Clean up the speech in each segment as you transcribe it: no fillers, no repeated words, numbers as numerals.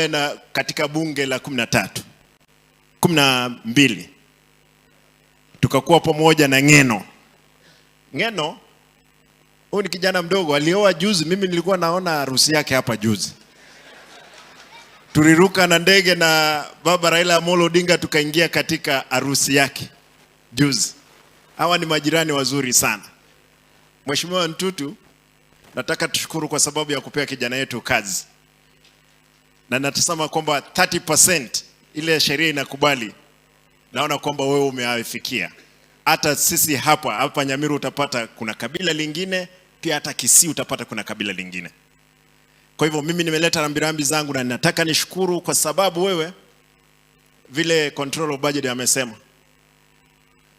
wewe na katika bunge la 13, 12, tukakuwa pamoja na Ngeno. Ngeno huyu ni kijana mdogo, alioa juzi. Mimi nilikuwa naona harusi yake hapa juzi. Tuliruka na ndege na baba Raila Amolo Odinga, tukaingia katika harusi yake juzi. Hawa ni majirani wazuri sana. Mheshimiwa Ntutu, nataka tushukuru kwa sababu ya kupea kijana yetu kazi, na natasema kwamba 30% ile sheria inakubali, naona kwamba wewe umeafikia. Hata sisi hapa hapa Nyamira utapata kuna kabila lingine, pia hata Kisii utapata kuna kabila lingine. Kwa hivyo mimi nimeleta rambirambi zangu na nataka nishukuru kwa sababu wewe, vile Controller of Budget amesema,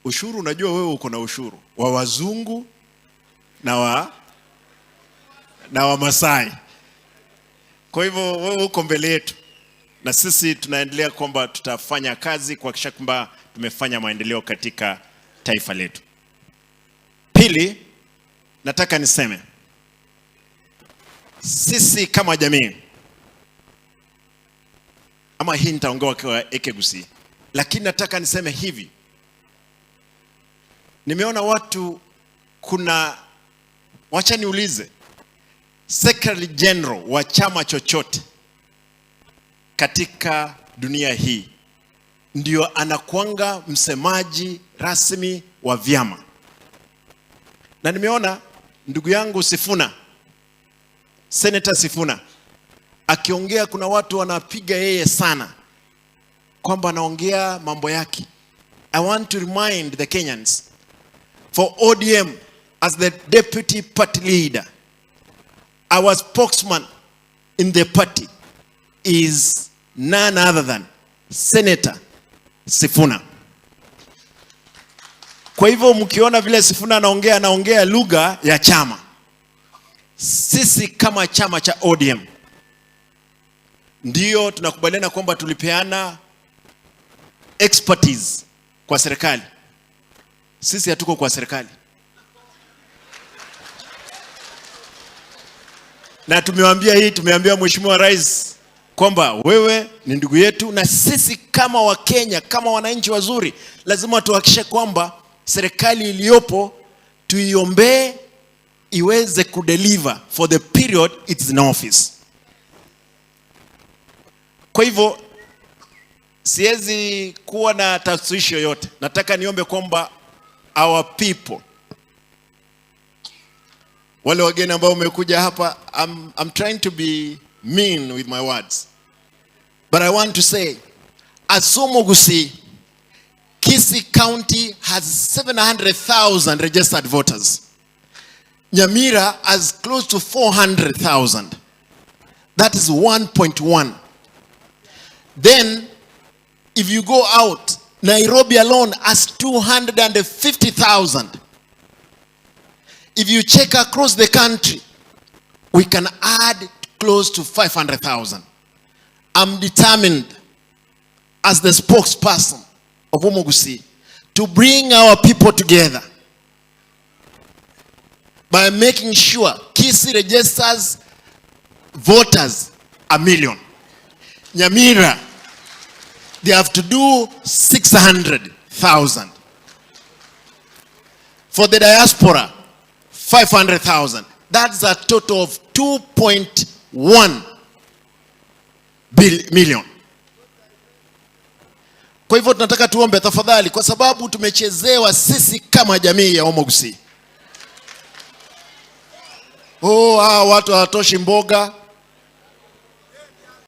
ushuru, unajua wewe uko na ushuru wa wazungu na wa Masai. Kwa hivyo wewe uko mbele yetu na sisi tunaendelea kwamba tutafanya kazi kuhakikisha kwamba tumefanya maendeleo katika taifa letu. Pili, nataka niseme sisi kama jamii, ama hii nitaongea kwa Ekegusii, lakini nataka niseme hivi, nimeona watu kuna, wacha niulize, Secretary General wa chama chochote katika dunia hii ndio anakuanga msemaji rasmi wa vyama, na nimeona ndugu yangu Sifuna, Senator Sifuna akiongea, kuna watu wanapiga yeye sana kwamba anaongea mambo yake. I want to remind the Kenyans, for ODM, as the deputy party leader, our spokesman in the party is none other than Senator Sifuna. Kwa hivyo mkiona vile Sifuna anaongea, anaongea lugha ya chama. Sisi kama chama cha ODM ndio tunakubaliana kwamba tulipeana expertise kwa serikali. Sisi hatuko kwa serikali, na tumewaambia hii, tumeambia Mheshimiwa Rais kwamba wewe ni ndugu yetu, na sisi kama Wakenya, kama wananchi wazuri, lazima tuhakikishe kwamba serikali iliyopo tuiombee iweze kudeliver for the period it's in office. Kwa hivyo siwezi kuwa na taswishi yoyote. Nataka niombe kwamba our people, wale wageni ambao umekuja hapa, I'm trying to be mean with my words, but I want to say ase Omogusii, Kisii County has 700,000 registered voters. Nyamira has close to 400,000. That is 1.1. Then, if you go out, Nairobi alone has 250,000. If you check across the country, we can add close to 500,000. I'm determined as the spokesperson of Omogusii to bring our people together by making sure Kisii registers voters 1 million. Nyamira, they have to do 600,000. For the diaspora, 500,000. That's a total of 2.1 million. Kwa hivyo tunataka tuombe tafadhali, kwa sababu tumechezewa sisi kama jamii ya Omogusii. Oh, hawa watu hawatoshi mboga.